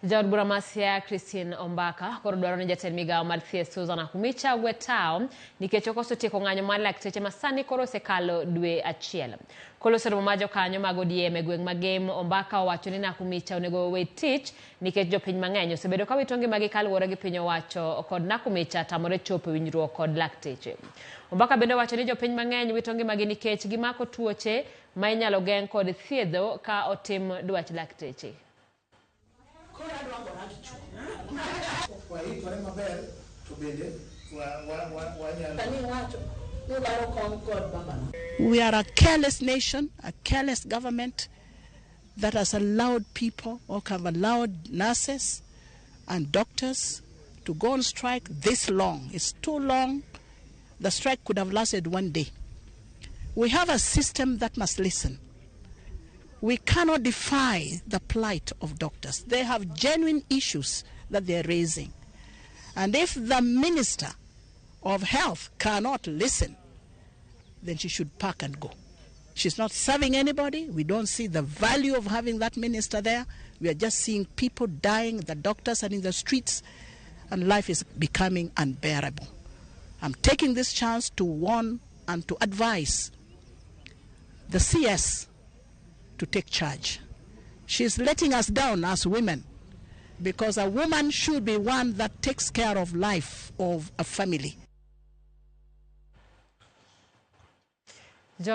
Jaod bura ma Siaya Christine Ombaka koro dwaro ni jatend migawo mar thieth Susan Nakhumicha ogwe tawo nikech okoso tieko ng'anyo mar lakteche ma sani koro osekalo dwe achiel. Koloso romo mar jokanyo mag ODM e gweng' ma Gem, Ombaka owacho ni Nakhumicha onego owe tich nikech jopiny mang'eny osebedo ka wito ngimagi kaluwore gi piny owacho kod Nakhumicha tamore chopo e winjruok kod lakteche. Ombaka bende owacho ni jopiny mang'eny wito ngimagi nikech gimako tuoche ma inyalo geng' kod thiedho ka otim dwach lakteche. Koro adwa gora gi chwo. Waikore maber to bende wanyalo. Sani iwacho ni udwaro kom kod babana. We are a careless nation, a careless government that has allowed people or have allowed nurses and doctors to go on strike this long. It's too long. The strike could have lasted one day. We have a system that must listen. We cannot defy the plight of doctors. They have genuine issues that they're raising. And if the Minister of Health cannot listen, then she should pack and go. She's not serving anybody. We don't see the value of having that minister there. We are just seeing people dying, the doctors are in the streets, and life is becoming unbearable. I'm taking this chance to warn and to advise the CS to take charge. She's letting us down as women, because a woman should be one that takes care of life of a family. John